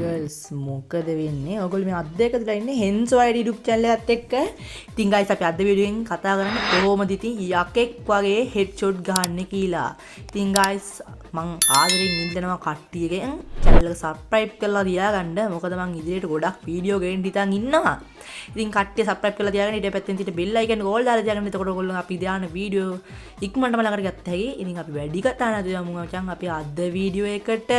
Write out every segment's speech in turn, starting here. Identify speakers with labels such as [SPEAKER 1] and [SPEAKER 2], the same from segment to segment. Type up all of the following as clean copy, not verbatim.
[SPEAKER 1] Girls, මොකද වෙන්නේ? ඔයගොල්ලෝ මේ අද එකතුලා ඉන්නේ හෙන්සෝ අයිඩි YouTube channel එකත් එක්ක. ඉතින් ගයිස්, අපි අද වීඩියෝ එකෙන් කතා කරන්නේ කොහොමද ඉතින් යකෙක් වගේ හෙඩ්ෂොට් ගහන්නේ කියලා. ඉතින් ගයිස්, මං ආදරෙන් ඉල්ලනවා කට්ටියගෙන් channel එක subscribe කරලා තියාගන්න. මොකද මං ඉදිරියට ගොඩක් වීඩියෝ ගේන්න හිතන් ඉන්නවා. ඉතින් කට්ටිය subscribe කරලා තියාගන්න. ඊට පැත්තෙන් තියෙන bell icon එක ඕල් දාලා තියාගන්න. එතකොට ඔයගොල්ලෝ අපි දාන වීඩියෝ ඉක්මනටම ළඟට ගත්ත හැකි. ඉතින් අපි වැඩි කතා නැතුව යමු මචං අපි අද වීඩියෝ එකට.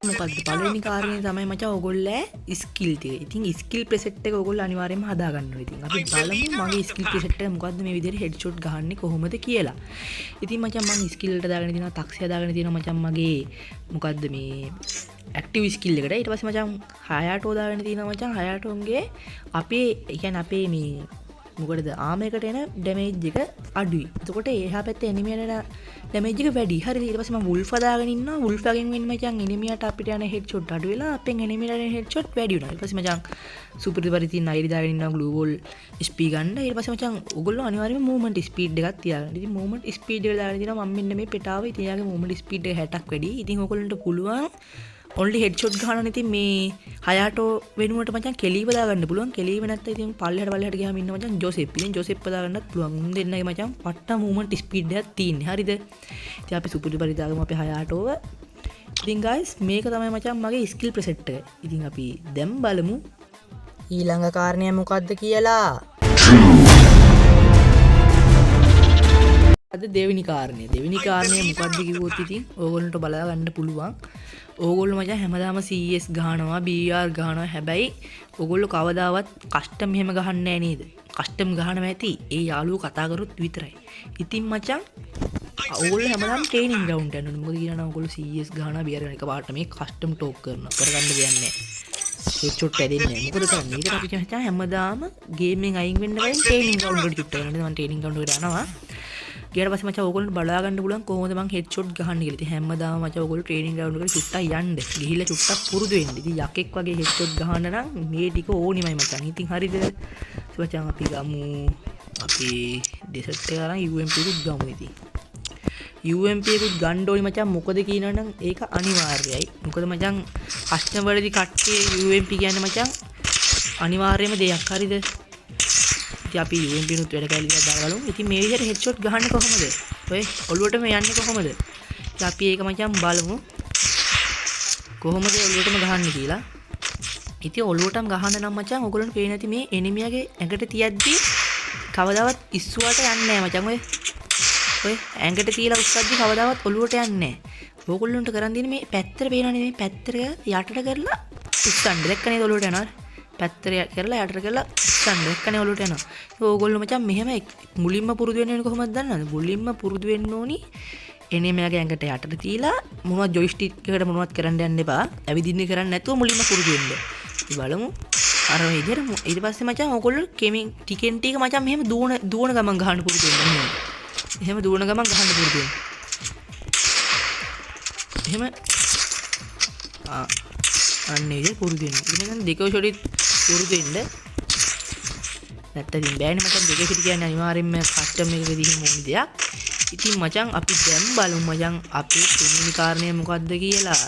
[SPEAKER 1] මොකද්ද පළවෙනි කාරණේ තමයි මචං ඔයගොල්ලෝ ස්කිල් ටික. ඉතින් ස්කිල් ප්‍රෙසෙට් එක ඔයගොල්ලෝ අනිවාර්යයෙන්ම හදා ගන්න ඕනේ. ඉතින් අපි බලමු මගේ ස්කිල් ප්‍රෙසෙට් එක මොකද්ද, මේ විදිහට හෙඩ්ෂොට් ගහන්නේ කොහොමද කියලා. ඉතින් මචං මං ස්කිල් වලට දාගෙන තියෙනවා, තක්සිය දාගෙන තියෙනවා මචං මගේ මොකද්ද මේ ඇක්ටිව් ස්කිල් එකට. ඊට පස්සේ මචං හයාටෝ දාගෙන තියෙනවා මචං. හයාටෝන්ගේ අපේ ඒ කියන්නේ අපේ මේ මොකටද ආම එකට එන ඩැමේජ් එක අඩුයි. එතකොට එහා පැත්තේ එනිමියට එන ඩැමේජ් එක වැඩි. හරිද? ඊට පස්සේ මම වුල්ෆ් දාගෙන ඉන්නවා. වුල්ෆ්ගෙන් වෙන්නේ මචං එනිමියට අපිට යන හෙඩ්ෂොට් අඩු වෙලා අපෙන් එනිමියට යන හෙඩ්ෂොට් වැඩි වෙනවා. ඊට පස්සේ මචං සුපිරි පරිදි තියෙන අයිඩි දාගෙන ඉන්නවා ග්ලූ වෝල් ස්පී ගන්න. ඊට පස්සේ මචං ඔයගොල්ලෝ අනිවාර්යයෙන්ම මූව්මන්ට් ස්පීඩ් එකක් තියාගන්න. ඉතින් මූව්මන්ට් ස්පීඩ් එක දාගෙන තියෙනවා මම මෙන්න මේ පෙටාව. ඉතින් එයාගේ මූව්මන්ට් ස්පීඩ් එක 60ක් වැඩි. ඉතින් ඔයගොල්ලන්ට පුළුවන් ඔන්ලි හෙඩ්ෂොට් ගහනවා. ඉතින් මේ හයාටෝ වෙනුවට මචං කෙලීව දාගන්න පුළුවන්. කෙලීව නැත්නම් ඉතින් පල්ලෙහාට පල්ලෙහාට ගියාම ඉන්න මචං ජොසෙප්. ඉතින් ජොසෙප්ව දාගන්නත් පුළුවන්. උන් දෙන්නගේ මචං පට්ට මූව්මන්ට් ස්පීඩ් එකක් තියෙන්නේ. හරිද? ඉතින් අපි සුපිරි පරිදි දාගමු අපේ හයාටෝව. ඉතින් ගයිස්, මේක තමයි මචං මගේ ස්කිල් ප්‍රෙසෙට් එක. ඉතින් අපි දැන් බලමු ඊළඟ කාරණය මොකද්ද කියලා. අද දෙවෙනි කාරණය. දෙවෙනි කාරණය මොකද්ද කිව්වොත් ඉතින් ඕගොල්ලන්ට බලා ගන්න පුළුවන්. ඕගොල්ලෝ මචං හැමදාම CS ගහනවා, BR ගහනවා. හැබැයි ඕගොල්ලෝ කවදාවත් කස්ටම් එහෙම ගහන්නේ නෑ නේද? කස්ටම් ගහනවා ඇති ඒ යාළුවෝ කතා කරොත් විතරයි. ඉතින් මචං ඕගොල්ලෝ හැමදාම ට්‍රේනින් ග්‍රවුන්ඩ් යන්න ඕනේ. මොකද කියනවා නම් ඕගොල්ලෝ CS ගහනවා, BR ගහනවා, එකපාරට මේ කස්ටම් ටෝක් කරනවා. කරගන්න දෙයක් නෑ. හෙඩ්ෂොට් ඇදෙන්නේ නෑ. මොකද කරන්නේ? ඒකට අපි මචං හැමදාම ගේම් එකෙන් අයින් වෙන්න කලින් ට්‍රේනින් ග්‍රවුන්ඩ් එකට චුට්ටක් යනවා. මං ට්‍රේනින් ග්‍රවුන්ඩ් එකට යනවා. ගියාට පස්සේ මචං ඕගොල්ලන්ට බලා ගන්න පුළුවන් කොහොමද මං හෙඩ්ෂොට් ගහන්නේ කියලා. ඉතින් හැමදාම මචං ඕගොල්ලෝ ට්‍රේනින් ග්‍රවුන්ඩ් එකට චුට්ටක් යන්න. ගිහිල්ලා චුට්ටක් පුරුදු වෙන්න. ඉතින් යකෙක් වගේ හෙඩ්ෂොට් ගහන්න නම් මේ ටික ඕනිමයි මචං. ඉතින් හරිද? මචං අපි ගමු. අපි ඩෙසර්ට් එක අරන් UMP එකත් ගමු ඉතින්. UMP එකත් ගන්න ඕනි මචං. මොකද කියනවනම් ඒක අනිවාර්යයි. මොකද මචං කස්ටම් වලදී කට්ටිය UMP කියන්නේ මචං අනිවාර්යම දෙයක්. හරිද? ඉතින් අපි UMP නුත් වැඩ කැලි ටිකක් දාලා බලමු. ඉතින් මේ විදිහට හෙඩ්ෂොට් ගහන්නේ කොහොමද? ඔය ඔළුවටම යන්නේ කොහොමද? ඉතින් අපි ඒක මචං බලමු. කොහොමද ඔළුවටම ගහන්නේ කියලා. ඉතින් ඔළුවටම ගහන්න නම් මචං ඔයගොල්ලන්ට පේන ඇති මේ එනිමියාගේ ඇඟට තියද්දි කවදාවත් ඉස්සුවට යන්නේ නැහැ මචං. ඔය ඔය ඇඟට තියලා උස්සද්දි කවදාවත් ඔළුවට යන්නේ නැහැ. ඕගොල්ලන්ට කරන් තියෙන්නේ මේ පැත්තට පේනවනේ, මේ පැත්තට යටට කරලා උස්සන්න. දැක්ක නේද ඔළුවට යනවා? පැත්තට කරලා යටට කරලා උස්සන්න. දැක්කනේ ඔළුවට යනවා. ඕගොල්ලෝ මචං මෙහෙම මුලින්ම පුරුදු වෙන්න ඕනේ කොහොමද දන්නවද? මුලින්ම පුරුදු වෙන්න ඕනි එනේ මෙයාගේ ඇඟට යටට තියලා මොනවත් ජොයිස්ටික් එකට මොනවත් කරන්න යන්න එපා. ඇවිදින්න කරන්නේ නැතුව මුලින්ම පුරුදු වෙන්න. ඉතින් බලමු. අර විදිහට ඊට පස්සේ මචං ඕගොල්ලෝ කෙමින් ටිකෙන් ටික මචං මෙහෙම දුවන දුවන ගමන් ගහන්න පුරුදු වෙන්න. මෙහෙම. එහෙම දුවන ගමන් ගහන්න පුරුදු වෙන්න. එහෙම ආ අන්න ඒ විදිහට පුරුදු වෙන්න. ඉතින් මචං දෙකෝ ෂොටිත් පුරුදු වෙන්න. නැත්තම් ඉතින් බෑනේ මචං, දෙකේ ෂොටි කියන්නේ අනිවාර්යෙන්ම කස්ටම් එකකදී එහෙම ඕනි දෙයක්. ඉතින් මචං අපි දැන් බලමු මචං අපේ තුන්වෙනි කාරණය මොකද්ද කියලා.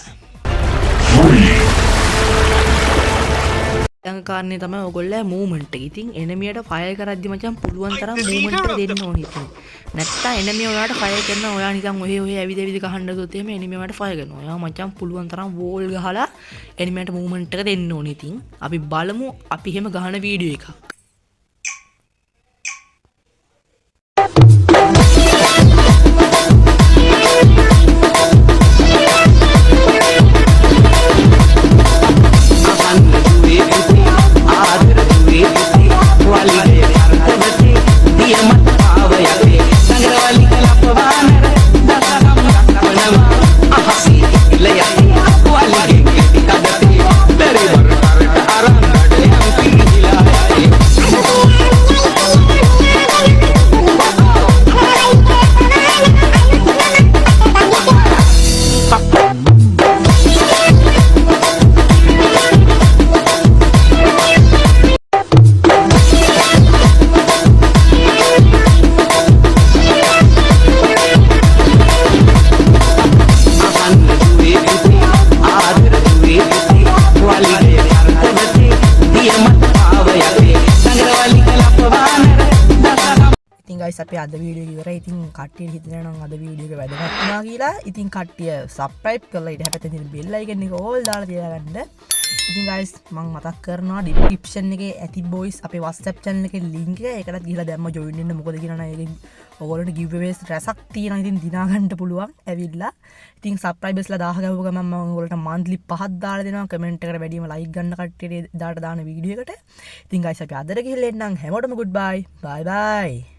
[SPEAKER 1] ඊළඟ කාරණේ තමයි ඔයගොල්ලෝ මූව්මන්ට් එක. ඉතින් එනිමියට ෆයර් කරද්දි මචං පුළුවන් තරම් මූව්මන්ට් එක දෙන්න ඕනේ ඉතින්. නැත්තම් එනිමි ඔයාට ෆයර් කරනවා. ඔයා නිකන් ඔහෙ ඔහෙ ඇවිද ඇවිද ගහන්න ගියොත් එහෙම එනිමි ඔයාට ෆයර් කරනවා. ඔයා මචං පුළුවන් තරම් වෝල් ගහලා එනිමියට මූව්මන්ට් එක දෙන්න ඕනේ ඉතින්. අපි බලමු අපි එහෙම ගහන වීඩියෝ එකක්.
[SPEAKER 2] ආදර දුවේ පුතේ, වලිගය කරකවතේ, දිය මත පාව යතේ, සඟරවලි කලපවානර දසනම් දක්වනවා, අහසේ ඉල යතේ, වලිගෙන් කෙටි කඩතේ, බැරි බර කරට අරන් ගඩයන් පිහිලා යතේ.
[SPEAKER 1] ඉතින් ගයිස් අපේ අද වීඩියෝ එක ඉවරයි. ඉතින් කට්ටියට හිතෙනවා නම් අද වීඩියෝ එක වැදගත් වුණා කියලා. ඉතින් කට්ටිය සබ්ස්ක්‍රයිබ් කරලා ඊට හැපැත්තෙන් තියෙන බෙල් අයිකන් එක ඕල් දාලා තියාගන්න. ඉතින් ගයිස් මං මතක් කරනවා ඩිස්ක්‍රිප්ෂන් එකේ ඇති බොයිස් අපේ WhatsApp channel එකේ link එක. ඒකටත් ගිහලා දැම්ම join වෙන්න. මොකද කියනවා නම් ඒකෙන් ඔයගොල්ලන්ට giveaways රැසක් තියෙනවා. ඉතින් දිනා ගන්න පුළුවන් ඇවිල්ලා. ඉතින් සබ්ස්ක්‍රයිබර්ස්ලා 1000 ගැහුව ගමන් මම ඔයගොල්ලන්ට monthly 5ක් දාලා දෙනවා. කමෙන්ට් එකට වැඩිම ලයික් ගන්න කට්ටියට දාට දාන වීඩියෝ එකට. ඉතින් ගයිස් අපි අදට ගිහලා එන්නම්. හැමෝටම good bye. Bye bye.